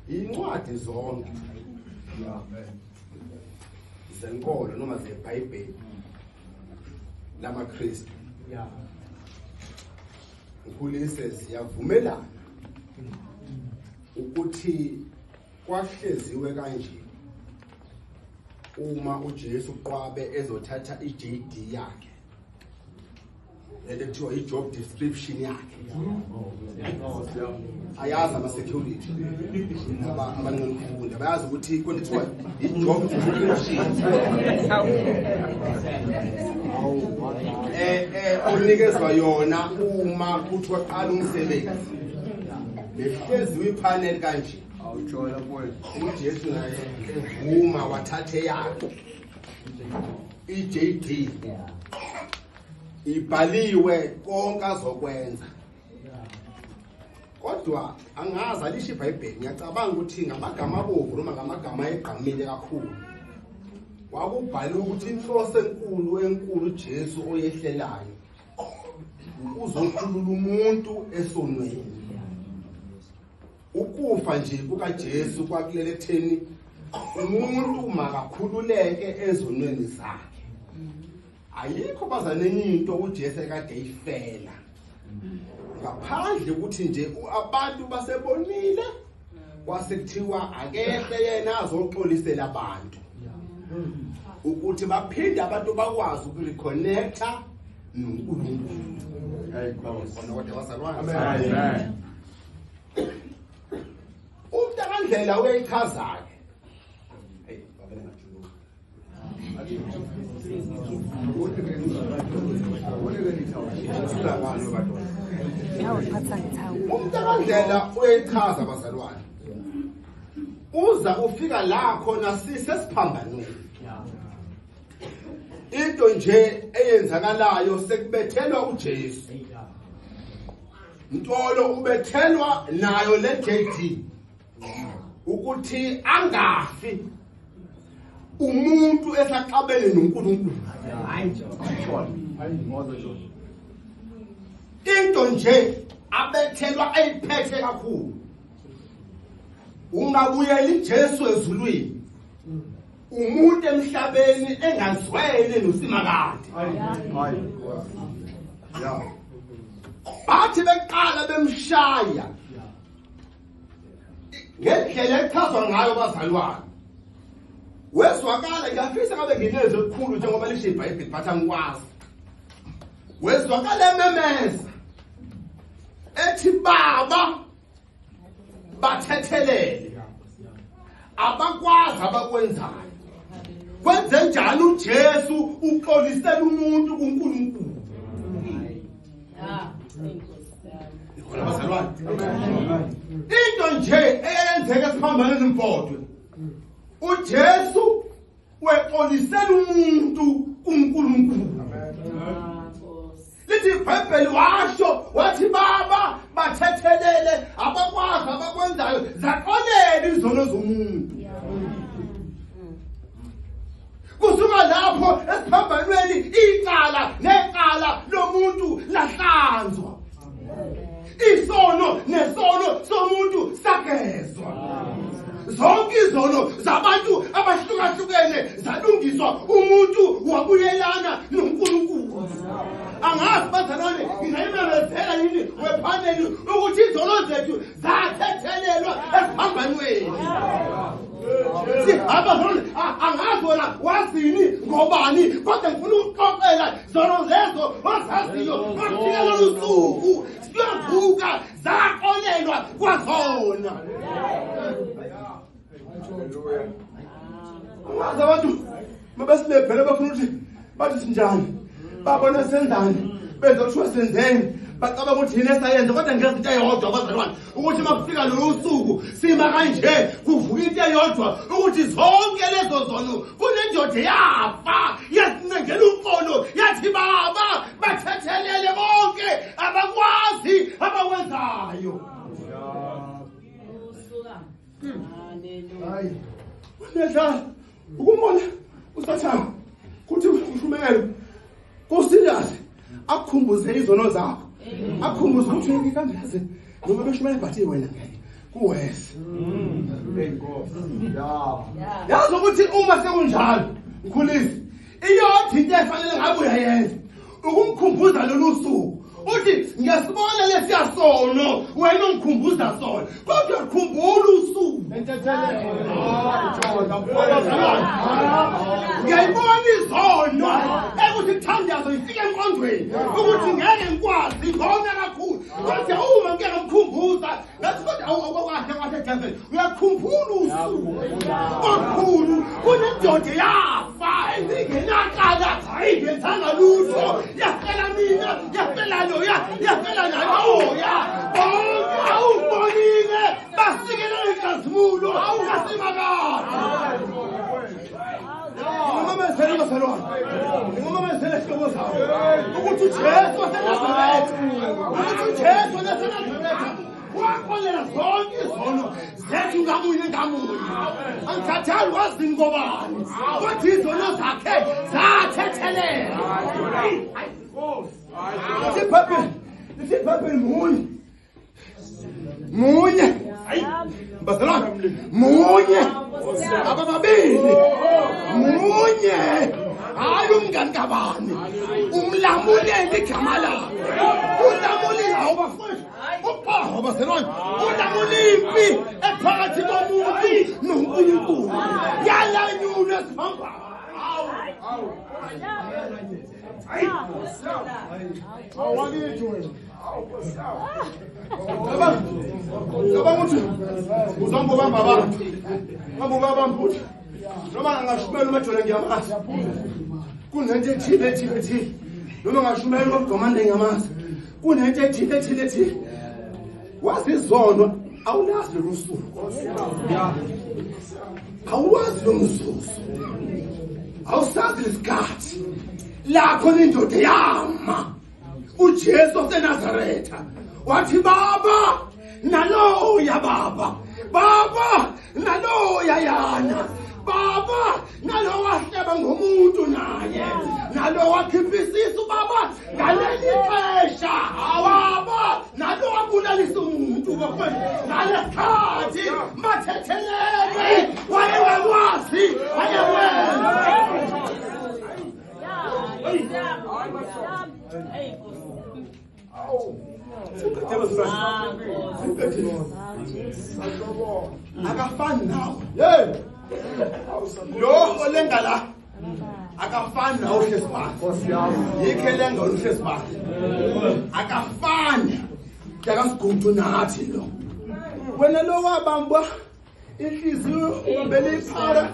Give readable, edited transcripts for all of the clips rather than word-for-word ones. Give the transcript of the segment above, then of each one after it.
Incwadi zonke zenkolo noma zeBhayibheli lamaKristu ngikhulise ziyavumelana ukuthi kwahleziwe kanje uma uJesu qwabe ezothatha iJD yakhe, lento kuthiwa i-job description yakhe. Ayazi ama-security abancane ukufunda, bayazi ukuthi kwento kuthiwa i-job description onikezwa yona uma kuthiwa qala umsebenzi. Behleziwe iphaneli kanje, uJesu naye evuma wathathe yakhe i-JD, ibhaliwe konke azokwenza. Kodwa angazi, alisho iBhayibheli, ngiyacabanga ukuthi ngamagama abovu noma ngamagama egqamile kakhulu kwakubhaliwe ukuthi inhloso enkulu enkulu uJesu oyehlelayo uzokhulula umuntu esonweni. Ukufa nje kukaJesu kwakulele ekutheni umuntu makakhululeke ezonweni zakhe. Ayikho bazane enye into uJesu ekade eyifela ngaphandle ukuthi nje abantu basebonile, kwase kuthiwa akehle yena azoxolisela abantu ukuthi baphinde abantu bakwazi ukureconnecta noNkulunkulu. Khona kodwa bazalwane, umntakandlela uyayichaza-ke. Hey, babele ngajuluka. Umntakandlela uyayichaza bazalwane, uza ufika la khona sisesiphambanweni. Into nje eyenzakalayo, sekubethelwa uJesu. Ntolo ubethelwa nayo le JD ukuthi angafi umuntu esaxabene noNkulunkulu. Into nje abethelwa ayiphethe kakhulu, ungabuyeli Jesu ezulwini umuntu emhlabeni engazwele noSimakade. Bathi beqala bemshaya ngendlela echazwa ngayo bazalwane, wezwakala, ngiyafisa ngabe nginezwe elikhulu njengoba lisho iBhayibheli, but angikwazi. Wezwakala ememeza ethi, "Baba, bathethelele, abakwazi abakwenzayo." Kwenze njani uJesu uxolisela umuntu kuNkulunkulu? Ikhona bazalwane, into nje eyenzeka esiphambaneni mfodwe, uJesu wexolisela umuntu kuNkulunkulu. Lithi iBhayibheli washo wathi, "Baba, bathethelele, abakwazi abakwenzayo." Zaxolela izono zomuntu kusuka lapho esiphambanweni. Icala necala lomuntu lahlanzwa, isono nesono somuntu sagezwa, zonke izono zabantu abahlukahlukene zalungiswa, umuntu wabuyelana noNkulunkulu. Angazi bazalwane, ngingayimemezela yini wephaneli ukuthi izono zethu zathethelelwa esiphambanweni? Abazalwane, angazi wena wazini ngobani, kodwa ngifuna ukuxoxela zono lezo ozaziyo, kwafika lolu suku siyovuka zaxolelwa kwazona. Ungazi abantu mabesilebhele bafuna ukuthi bathi sinjani, babona senzani, bezothiwa senzeni, bacabanga ukuthi yini esayenza. Kodwa ngenza into eyodwa bazalwane, ukuthi uma kufika lolu suku sima kanje, kuvuka into eyodwa ukuthi zonke lezo zono kunendoda yafa yasincengela uxolo, yathi, "Baba, bathethelele, bonke abakwazi abakwenzayo." Hayi. Nedlala ukumbona uSathane kuthi ushumelo ku-serious, akukhumbuze izono zakho, akukhumbuze ukuthi kambe yazi noma beshumela, but wena ngeke kuwese. Yazi ukuthi uma sekunjalo mkhulisi iyodwa into efanele ngabe uyayenza ukumkhumbuza lolu suku uthi ngiyasibona lesiya sono wena ungikhumbuza sona kodwa khumbula usuku. Ngiyayibona izono ekuthi kuthandazo ifike emqondweni ukuthi ngeke ngikwazi ngona kakhulu kodwa uma ngike ngamkhumbuza ngathi kodwa awukahle kahle devil uyakhumbula usuku olukhulu kunendoda yafa ingenakala ingenzanga lutho yafela mina yafela loya yafela naloya bonke awubonile basikelele inkazimulo kaSimakade. Ngimamezele bazalwane, ngimamezele hlobo zawo ukuthi uJesu waseNazaretha, ukuthi uJesu waseNazaretha waxolela zonke izono zethu ngamunye ngamunye. Angikhathali wazini ngobani kodwa izono zakhe zathethelelwa. Lithi iBhayibheli munye munye bazalwane munye abababili munye hayi umngani kabani umlamuleli igama lakhe ulamulile awubafowethu uqobo bazalwane ulamula impi ephakathi komuntu noNkulunkulu yalanyulwa esiphambayo. Cabanga ukuthi uzongobamba abantu bambubamba uthi noma ngingashumela uMajole ngiyamazi kunento ethile ethile ethile noma ngashumela uMgomande ngiyamazi kunento ethile ethile ethile wazi izono awulazi lolu suku awazi lo mzuzu awusazi lesikhathi lakho indoda yama uJesu waseNazaretha wathi baba naloya baba baba naloya yana baba nalo wahleba ngomuntu naye nalo wakhipha isisu baba ngaleli xesha baba nalo wabulalisa umuntu ngalesikhathi bathethelelwe wayengakwazi wayekwenza. Akafani nawe lo olenga la akafani nawe uhlezi phansi yikho elenga uhlezi phansi akafani akasigudu nathi lo wena lo wabambwa inhliziyo ubambele iphara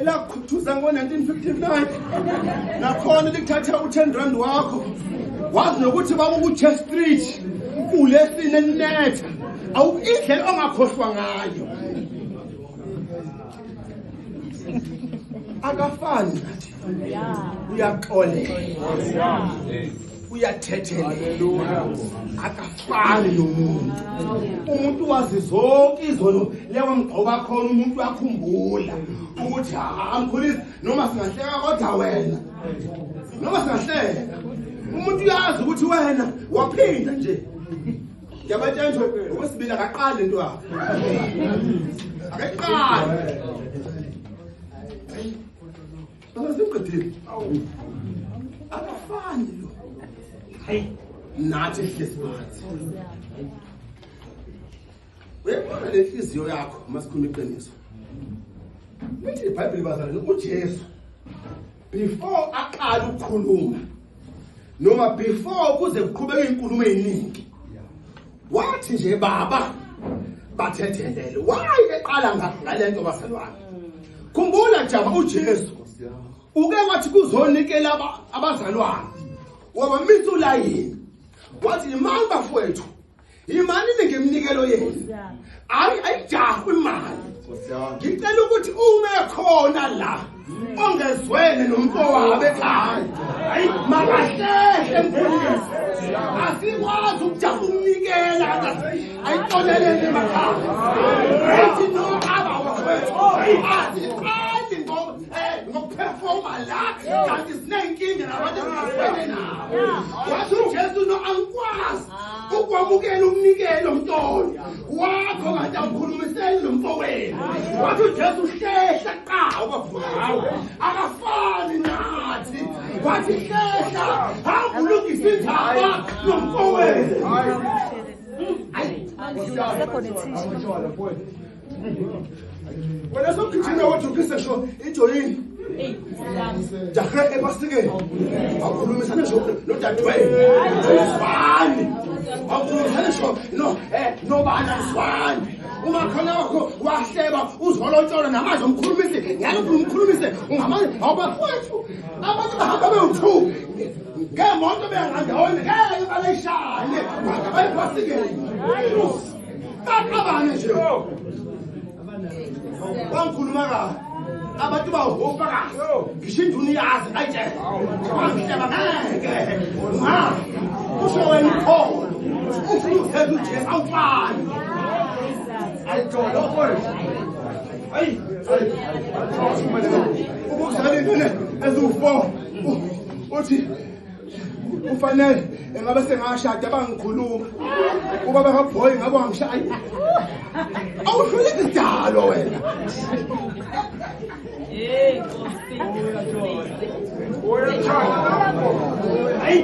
elakukhuthuza ngo-1959 nakhona likuthatha u-10 rand wakho wazi nokuthi bakuku-Church Street kulesine netha awukindlela ongakhohlwa ngayo. Akafani nathi uyaxolela uyathethelela akafani nomuntu. Umuntu wazi zonke izono lewamgqoba khona umuntu uyakhumbula ukuthi amkhulisi noma singahleka kodwa wena noma singahleka umuntu uyazi ukuthi wena waphinda nje. Ngiyabatshela nje okwesibili akaqali into yakhe akayiqali akafani lo nathi hlezi phansi. Uyabona le nhliziyo yakho masikhuluma iqiniso lithi iBhayibheli bazalwane uJesu before aqala ukukhuluma noma before kuze kuqhubeke inkulumo eziningi wathi nje baba bathethelele. Why eqala ngalento bazalwane? Khumbula jaba uJesu uke wathi kuzonikela abazalwane wabamisa ulayini wathi imali bafowethu imali ningeminikelo yenu ayijahi imali ngicela ukuthi ume khona la ongezwene nomfowabo ekhaya makahlehle mkhulisi asikwazi ukujaha umnikela ayixolelele emakhaya ethi no aba bafowethu asiqali ngokuphefoma la kanti siney'nkinga nabantu esingazwene nabo. Wathi uJesu no angikwazi ukwamukela umnikelo mntolo wakho kanti awukhulumiseli nomfowenu. Wathi uJesu hlehla qha ubafowethu, akafani nathi. Wathi hlehla, hamba ulungise indaba nomfowenu. Wena sokugijima wathi ukhise sho ijoyini jahe epasikeni awukhulumisane sho nodadewenu ayizwani, awukhulumisane sho no nobani ayizwani. Umakhona wakho wahleba uzolotshola namanje umkhulumise ngeke umkhulumise ungamanje awubafowethu. Abantu bahamba bewu-2 ngemoto beyangandawonye ngeke balayishane kodwa bayepasikeni baqabane nje. Bangikhuluma kabi abantu bawufakazi ngisho induna iyazi ayitshela bangihleba ngeke ungazi kusho wena ukholo ufuna uzenza uJesu awufani. Ubukuzala intwana eziwu-4 uthi kufanele engabe sengashada bangikhuluma ubaba kaBoy ngabe wangishaya. Awuhluleki isidalo wena. Hayi.